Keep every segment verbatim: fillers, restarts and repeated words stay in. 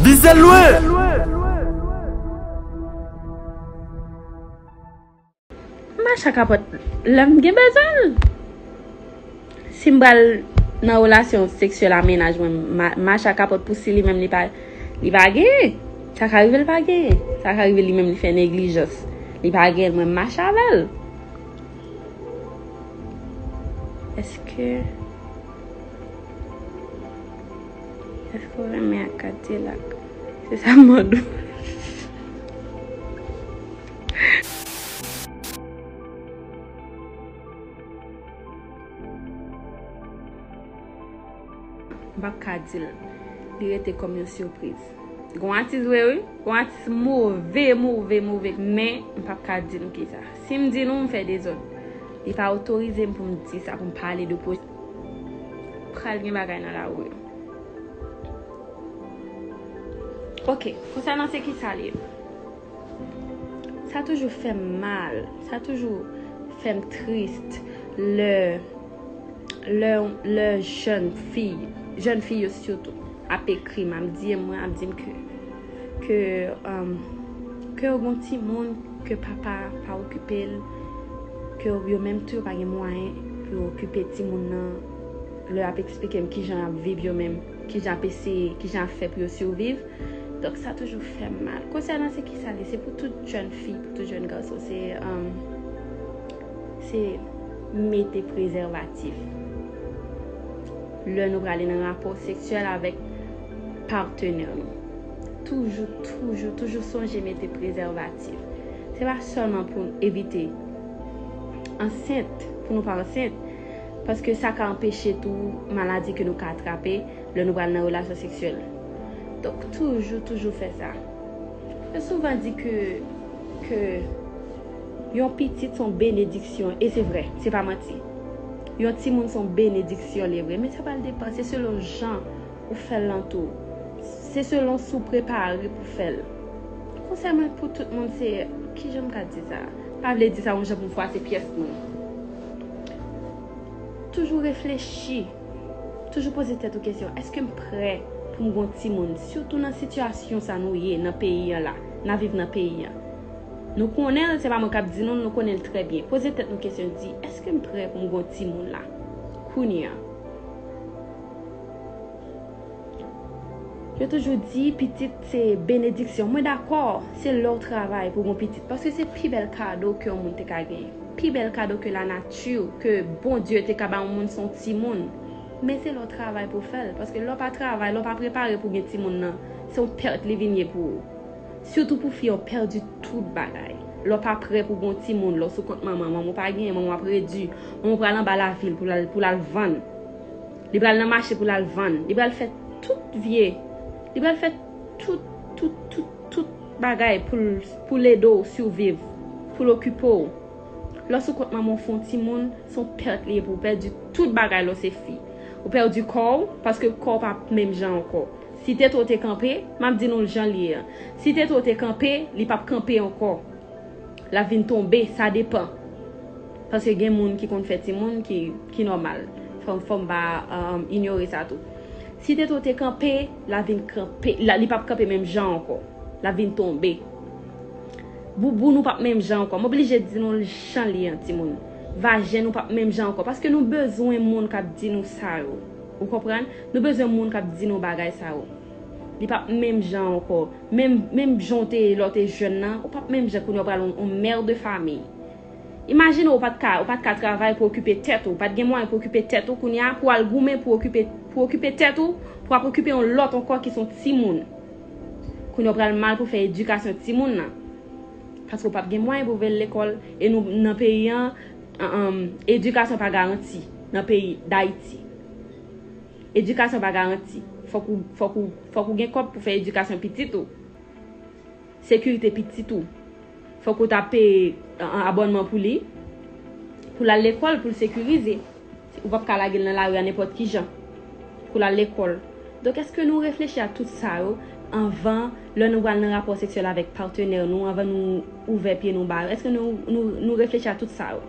Vize lwen! M mache a kapòt lè m gen bezwen l. Si m pral nan relasyon seksyèl a mennaj mwen, m ma- mache a kapòt pou si li menm li pa li pa genyen. Sa ka rive l pa genyen. Sa ka rive li menm li fè neglijans. Li pa genyen, mwen m mache avè l. Èske Èske w renmen ak Kadilak? Se sa m mande w. M p ap ka di l. Li rete kòm yon sipriz. Gon atis vre wi. Gon atis move, move, move. Men, m p ap ka di nou kisa. Si m di nou, m fè dezòd. Li pa otorize m pou m di sa, pou m pale de pwojè. Pral gen bagay nan lari. Ok, konsènan se kisa l ye. Sa toujou fè m mal, sa toujou fè m tris lè lè lè jèn fi, jèn fi yo sitou ap ekri m, ap di m, mwen ap di m ke ke um, ke yo gon timoun ke papa pa okipe l, ke yo menm tou yo pa gen mwayen pou yo okipe timoun nan, lè y ap eksplike m kijan y ap viv yo menm, kijan y ap eseye, kijan y ap fè pou yo siviv. Donk sa toujou fè m mal. Konsènan se kisa li, se pou tout jèn fi, pou tout jèn gason, se um, se mete prezèvatif lè nou prale nan rapò seksyèl avèk patnè nou. Toujou, toujou, toujou sonje mete prezèvatif. Se pa sèlman pou evite ansent, pou nou pa ansent, paske sa ka anpeche tou maladi ke nou ka atrape lè nou pral nan relasyon seksyèl. Donk, toujou, toujou fè sa. Yo souvan di ke, ke yon pitit se yon benediksyon, e se vre, se pa manti. Yon timoun se yon benediksyon, li vre, men sa pral depann, se selon jan ou fè l lan tou. Se selon si w prepare pou fè l. Konsèy mwen pou tout moun se, kijan m ka di sa? Pa vle di sa yon jan pou m fwase pyès moun. Toujou reflechi. Toujou poze tèt ou kesyon, èske m prè pou m gon timoun? Sitou nan sitiyasyon sa nou ye nan peyi an la, n ap viv nan peyi an. Nou konnen l, se pa mwen k ap di nou l, nou konnen l trè byen. Poze tèt nou kesyon, di, èske m prè pou m gon timoun la? Kounye a. Yo toujou di pitit se benediksyon. Mwen dakò, se lè w travay pou gon pitit. Paske se pi bèl kado ke yon moun te ka genyen. Pi bèl kado ke lanati, ke Bondye te ka ba yon moun, se yon timoun. Men se lè w travay pou w fè l. Paske lè w pa travay, lè w pa prepare pou gen timoun nan, se yon pèt li vin ye pou ou. Sitou pou fi, w pèdi tout bagay. Lè w pa prè pou gon timoun, lè w sou kont manman, manman w pa genyen, manman w ap redi, manman w pral anba lavil pou l al, pou l al vann. Li pral nan mache pou l al vann. Li pral fè tout vye. Li pral fè tout, tout, tout, tout bagay pou l, pou l ede w siviv, pou l okipe w. Lè w sou kont manman w fè yon timoun, se yon pèt li ye pou w pèdi tout bagay lè w se fi. Ou pèdi kò w, paske kò w pa menm jan ankò. Si tete w te kanpe, m ap di nou l jan l ye an. Si tete w te kanpe, li p ap kanpe ankò. L ap vin tonbe, sa depan. Paske gen moun ki konn fè timoun ki, ki nòmal. Fò, fò m pa um, inyore sa tou. Si tete w te kanpe, l ap vin kanpe, la, li p ap kanpe menm jan ankò. L ap vin tonbe. Bouboun ou p ap menm jan ankò. M oblije di nou l jan li an, timoun. Vajen ou p ap menm jan ankò. Paske nou bezwen moun k ap di nou sa yo. Ou konprann? Nou bezwen moun k ap di nou bagay sa yo. Li p ap menm jan ankò. Menm, menm jan w te ye lè w te jèn nan, ou p ap menm jan kounye a w pral yon, yon mè de famiy. Imajine w pa t ka, ou pa t ka travay pou okipe tèt ou, ou pa t gen mwayen pou okipe tèt ou, kounye a pou w al goumen pou okipe, pou okipe tèt ou, pou w ap okipe yon lòt ankò ki se yon timoun. Kounye a w pral mal pou fè edikasyon timoun nan. Paske w p ap gen mwayen pou voye l lekòl, e nou, nan peyi an, an, an, edikasyon pa garanti nan peyi Dayiti. Edikasyon pa garanti. Fòk ou, fòk ou, fòk ou gen kòb pou fè edikasyon pitit ou. Sekirite pitit ou. Fòk ou ta peye, an, an, abònman pou li, pou l al lekòl, pou l sekirize. Ou p ap ka lage l nan lari a nenpòt ki jan. Pou l al lekòl. Donk, èske nou reflechi a tout sa yo anvan, lè nou pral nan rapò seksyèl avèk patnè nou, anvan nou ouvè pye nou ba yo? Èske nou, nou, nou reflechi a tout sa yo?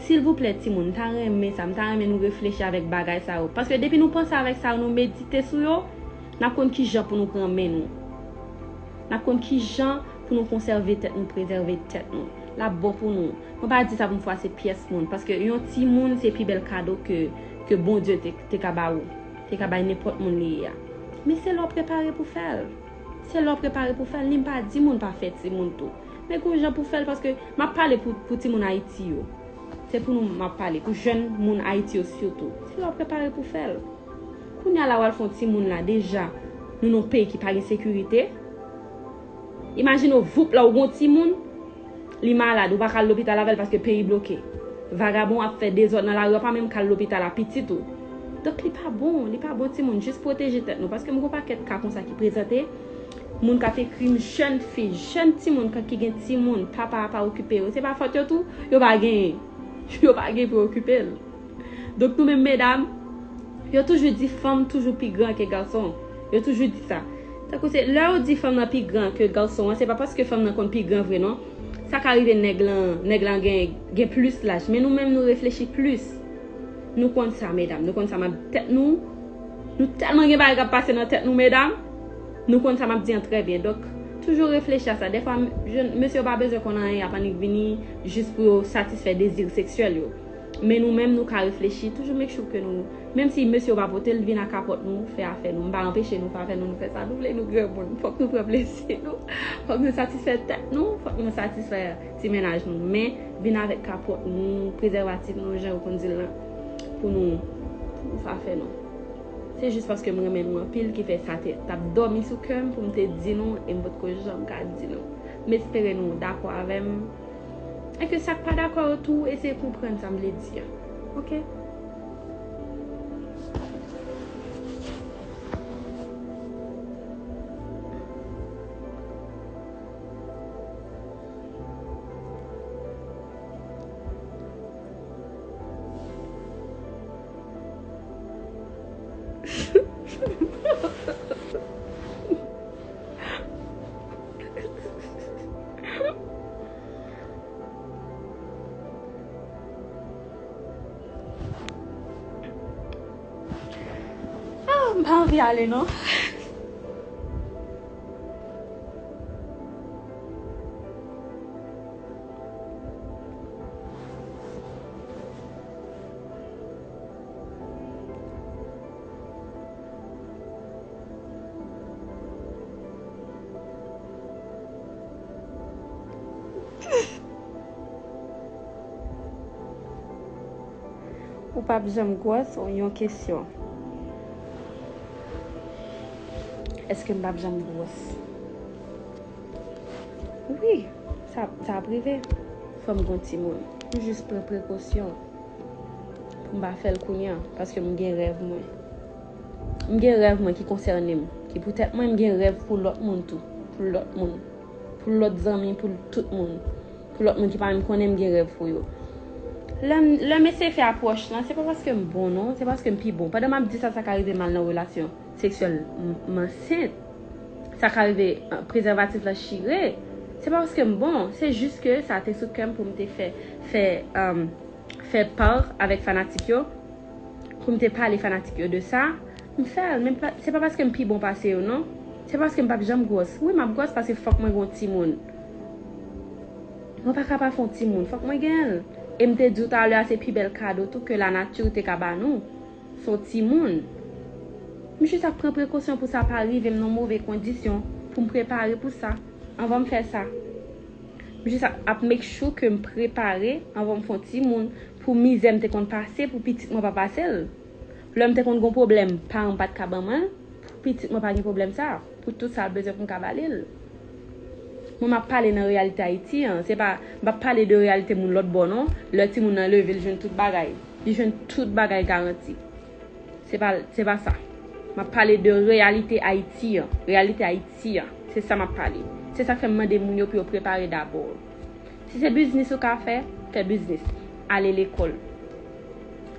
Silvouplè, timoun, m ta renmen sa, m ta renmen nou reflechi avèk bagay sa yo. Paske depi nou panse avèk sa yo, nou medite sou yo, N ap konn ki jan pou nou pran men nou. N ap konn ki jan pou nou konsève tèt nou, prezève tèt nou. L ap bon pou nou. Mwen pa di sa pou m fwase pyès moun, paske yon timoun se pi bèl kado ke, ke Bondye te, te ka ba ou, te ka bay nenpòt moun li ye a. Men se lè w prepare pou fè l. Se lè w prepare pou fè l. Ni m pa di moun pa fè timoun tou. Men gon jan pou fè l, paske m ap pale pou, pou timoun Ayiti yo. Se pou nou m ap pale, pou jèn moun Ayiti yo sitou. Se lè w prepare pou fè l. Kounye a la w al fè yon timoun la, deja, nou nan yon peyi ki pa gen sekirite. Imajine w, voup la, ou gon timoun, li malad, ou pa ka al lopital avè l paske peyi bloke. Vagabon ap fè dezòd nan lari, w pa menm ka al lopital a pitit ou. Donk, li pa bon, li pa bon timoun, jis pwoteje tèt nou. Paske m gon pakèt ka konsa ki prezante, moun k ap ekri m, jèn fi, jèn timoun k, ki gen timoun, papa a pa okipe yo. Se pa fòt yo tou, yo pa genyen. Yo pa gen pou yo okipe l. Donk, nou menm medam, yo toujou di fanm toujou pi gran ke gason. Yo toujou di sa. Tankou se, lè yo di fanm nan pi gran ke gason an, se pa paske fanm nan konn pi gran vre non. Sa ka rive nèg lan, nèg lan gen, gen plis laj. Men nou menm nou reflechi plis. Nou konn sa, medam. Nou konn sa, m ap tèt nou. Nou tèlman gen bagay k ap pase nan tèt nou, medam. Nou konn sa m ap di an trè byen. Donk, toujou reflechi a sa. Dèfwa, m-, jèn, mesye yo pa bezwen konn anyen, y ap annik vini jis pou yo satisfè dezi seksyèl yo. Men nou menm, nou ka reflechi, toujou make sure ke nou, menm si mesye yo pa pote l, vin ak kapòt nou, fè afè nou. M pa anpeche nou fè afè nou, nou fè sa nou vle, nou granmoun. Fòk nou pran plezi nou. Fòk nou satisfè tèt nou, fòk nou satisfè ti mennaj nou. Men, vin avèk kapòt nou, prezèvatif nou, jan yo konn di l lan, pou nou, pou nou fè afè nou. Se jis paske m renmen nou anpil ki fè sa te, t ap dòmi sou kè m pou m te di nou, e m potko janm ka di nou. M espere nou dakò avè m. E ke sa k pa dakò yo tou, eseye konprann sa m vle di a. Oke? Ah, m pa anvi ale non. Ou p ap janm gwòs, yon kesyon. Èske m p ap janm gwòs? Wi, sa, sa ap rive. Fò m gon timoun. M jis pran prekosyon pou m pa fè l kounye a, paske m gen rèv mwen. M gen rèv mwen ki konsène m, ki pou tèt mwen, m gen rèv pou lòt moun tou, pou lòt moun, pou lòt zanmi, pou tout moun, pou lòt moun ki pa menm konnen m gen rèv pou yo. Lè m, lè m eseye fè apwòch lan, se pa paske m bon non, se paske m pi bon. Pandan m ap di sa, sa ka rive mal nan relasyon seksyèl m, m ansent. Sa ka rive, euh, prezèvatif la chire. Se pa paske m bon, se jis ke sa te sou kè m pou m te fè, fè, euh, fè part avèk fanatik yo, pou m te pale fanatik yo de sa, m fè l, men pa, se pa paske m pi bon pase yo non. Se paske m p ap janm gwòs. Wi, m ap gwòs paske fòk mwen gen yon timoun. Mwen pa ka pa fè yon timoun, fòk mwen gen l. E m te di w talè a, se pi bèl kado tou ke lanati te ka ba nou. Se yon timoun. M jis ap pran prekosyon pou sa pa rive m nan move kondisyon, pou m prepare pou sa, anvan m fè sa. M jis ap, ap make sure ke m prepare anvan m fè yon timoun, pou mizè m te konn pase, pou pitit mwen pa pase l. Lè m te konn gon pwoblèm, paran m pa t ka ban mwen l, pou pitit mwen pa gen pwoblèm sa, pou tout sa l bezwen pou m ka ba li l. Mwen, m ap pale nan reyalite Ayiti an, se pa, m p ap pale de reyalite moun lòt bò non. Lè timoun nan leve, l jwenn tout bagay. Li jwenn tout bagay garanti. Se pa, se pa sa. M ap pale de reyalite Ayiti an. Reyalite Ayiti an. Se sa m ap pale. Se sa k fè m mande moun yo pou yo prepare dabò. Si se biznis ou ka fè, fè biznis. Ale lekòl.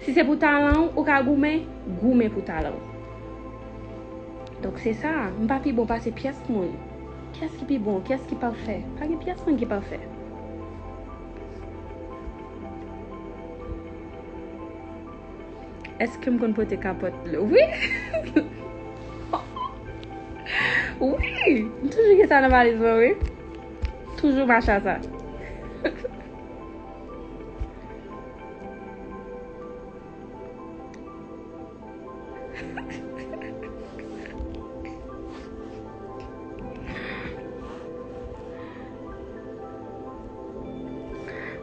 Si se pou talan w, ou ka goumen, goumen pou talan w. Donk se sa, m pa pi bon pase pyès moun. Kiyès ki pi bon? Kiyès ki pafè? Pa gen pyès moun ki pafè. Èske m konn pote kapòt? Wi! Wi! M toujou gen sa nan valiz mwen, wi. Toujou mache a sa.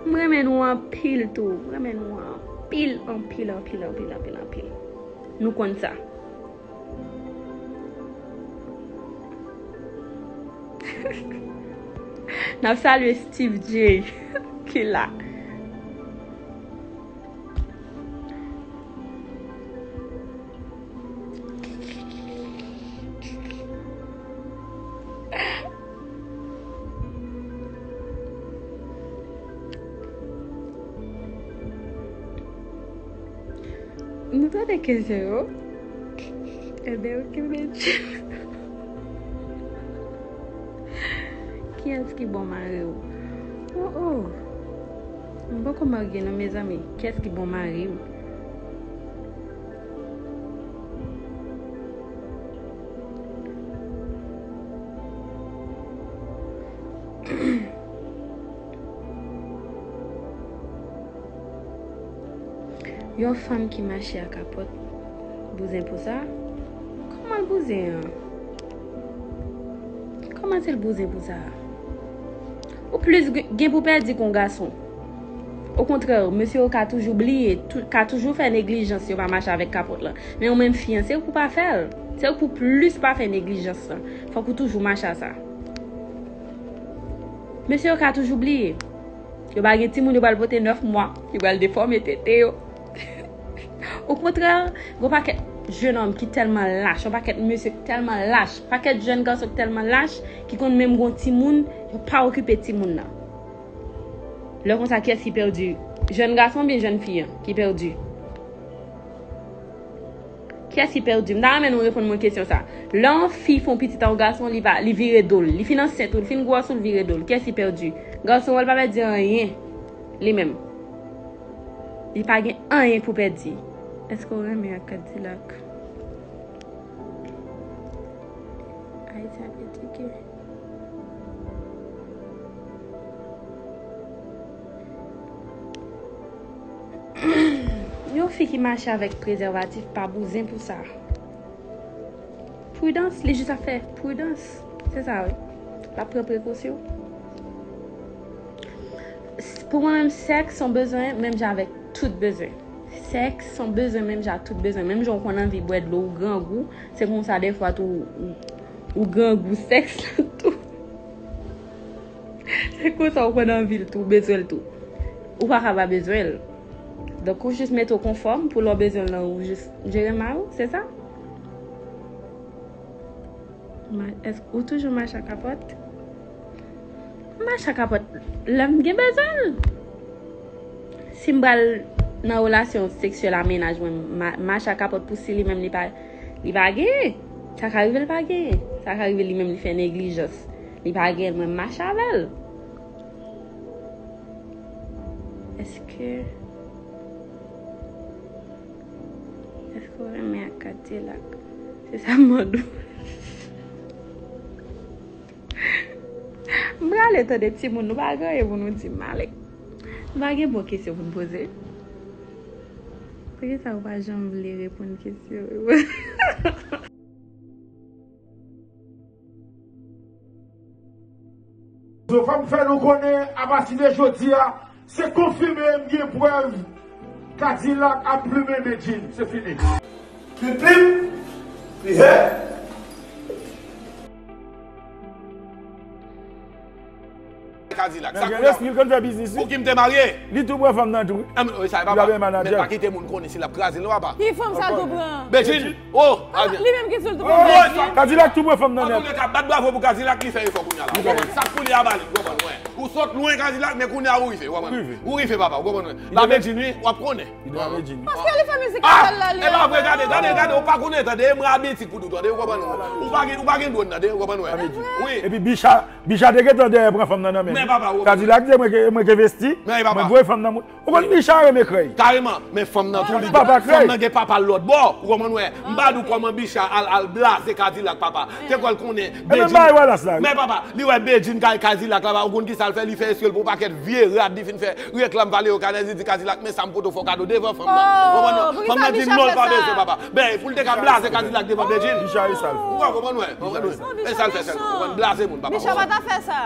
M renmen nou anpil tou. M renmen nou anpil, anpil, anpil, anpil, anpil, anpil. Nou konn sa. N ap salye Steve J ki la. Nou tande kesyon yo? Ebyen, oke, men. Kiyès ki bon mari w? Oh, oh. M poko marye non, mezanmi. Kiyès ki bon mari m? Yon fanm ki mache a kapòt, bouzen pou sa? Kòman l bouzen an? Kòman se l bouzen pou sa? Ou plis gen pou pèdi k on gason. Okontrè, mesye yo ka toujou bliye, tou- ka toujou fè neglijans, yo pa mache avèk kapòt lan. Men ou menm fi an, se ou pou pa fè l. Se ou pou plis pa fè neglijans lan. Fòk ou toujou mache a sa. Mesye yo ka toujou bliye. Yo pa gen timoun, yo pral pote nèf mwa. Yo pral defòme tete yo. Okontrè, gen pakèt jenòm ki tèlman lach, yon pakèt mesye ki tèlman lach, pakèt jèn gason ki tèlman lach, ki konn menm gon timoun, yo pa okipe timoun nan. Lè konsa, kiyès ki pèdi? Jèn gason oubyen jèn fi an ki pèdi? Kiyès ki pèdi? M ta renmen nou reponn mwen kesyon sa. Lè yon fi fè yon pitit a yon gason, li pa, li vire do l. Li fin ansent ou, li fin gwòs ou, li vire do l. Kiyès ki pèdi? Gason an, li pa pèdi anyen. Li menm. Li pa gen anyen pou pèdi. Èske w renmen ak Kadilak? Ayiti ap etike. Yon fi ki mache avèk prezèvatif pa bouzen pou sa. Pridans, li jis ap fè pridans. Se sa, wi. L ap pran prekosyon. S- Pou mwen menm, sèks se yon bezwen, menm jan avèk tout bezwen. Sèks se yon bezwen, menm jan ak tout bezwen. Menm jan w konn anvi bwè dlo, ou grangou, se konsa defwa tou, ou, ou grangou sèks la tou. Se konsa ou konn anvi l tou, ou bezwen l tou. Ou pa ka pa bezwen l. Donk, ou jis mete w konfòm pou lè w bezwen l lan, ou jis jere mari w, se sa? Ma- Èske ou toujou mache a kapòt? M mache a kapòt lè m gen bezwen l. Si m pral nan relasyon seksyèl a mennaj mwen, m ma- mache a kapòt pou si li menm li pa, li pa genyen. Sa ka rive l pa genyen. Sa ka rive li menm li fè neglijans. Li pa genyen, mwen m mache avè l. Èske, èske w renmen ak Kadilak? Se sa m mande w. M prale tande timoun, nou pa gen anyen pou nou di m ale. Nou pa gen bon kesyon pou n poze. Poukisa ou pa janm vle reponn kesyon yo? Fò m fè nou konnen, apati de jodi a, se konfime, m gen prèv, Kadilak ap plimen Medjine. Se fini. Pip, pip, li hè. Kadilak. Sa kounye a, li konn fè biznis, wi. Pou ki m te marye? Li tou pran fanm nan tou, wi. Ah, men, sa e papa. Men pa kite moun konnen si l ap kraze l non, papa. Ki fanm sa l tou pran? Bedjine. Oh, ah, li menm ki sou l tou pran Bedjine. Kadilak tou pran fanm nan nèt. An tou le ka, bat bravo pou Kadilak, li fè efò kounye a la. Ou konprann? Sa k pou li a ba li, ou konprann, wè. Ou sot lwen Kadilak, men kounye a ou rive, ou konprann? Ou rive, papa, ou konprann? Li pa Bedjine, wi, w ap konnen. Li pa Bedjine. Paske li fè mizik avè l la, li. E pa vre, gade, gade, gade, ou pa konnen, tande, e mwen abitik pou tou, tande, ou konprann? Ou pa gen, ou pa gen dwòn, tande, ou konprann? Wi. Epi Bicha, Bicha te gentan dèyè pran fanm nan nan men. Men papa, ou konprann? Kadilak di mwen ke, mwen ke envesti, mwen voye fanm nan. Ou konn Bicha renmen krèy. Kareman, men fanm nan tou li gen. Fanm nan gen papa lòt bò, ou konprann wè. M pa di w kòman Bicha al, al blaze Kadilak papa. Te kwè l konnen Bedjine. Men papa, li wè Bedjine kay Kadilak laba, ou konn kisa l fè, li fè eskel pou pakèt vye rad, li fin fè reklam Valeo Canèse, li di Kadilak, men sa m pote w fè w kado devan fanm nan. Ou konprann non? Fanm nan di non, l pa bezwen papa. Ben, pou l te ka blaze Kadilak devan Bedjine. Bicha e sa l fè. Ou konprann wè. E sa l fè sèlman. Ou konprann blaze moun papa. Bicha pa ta fè sa.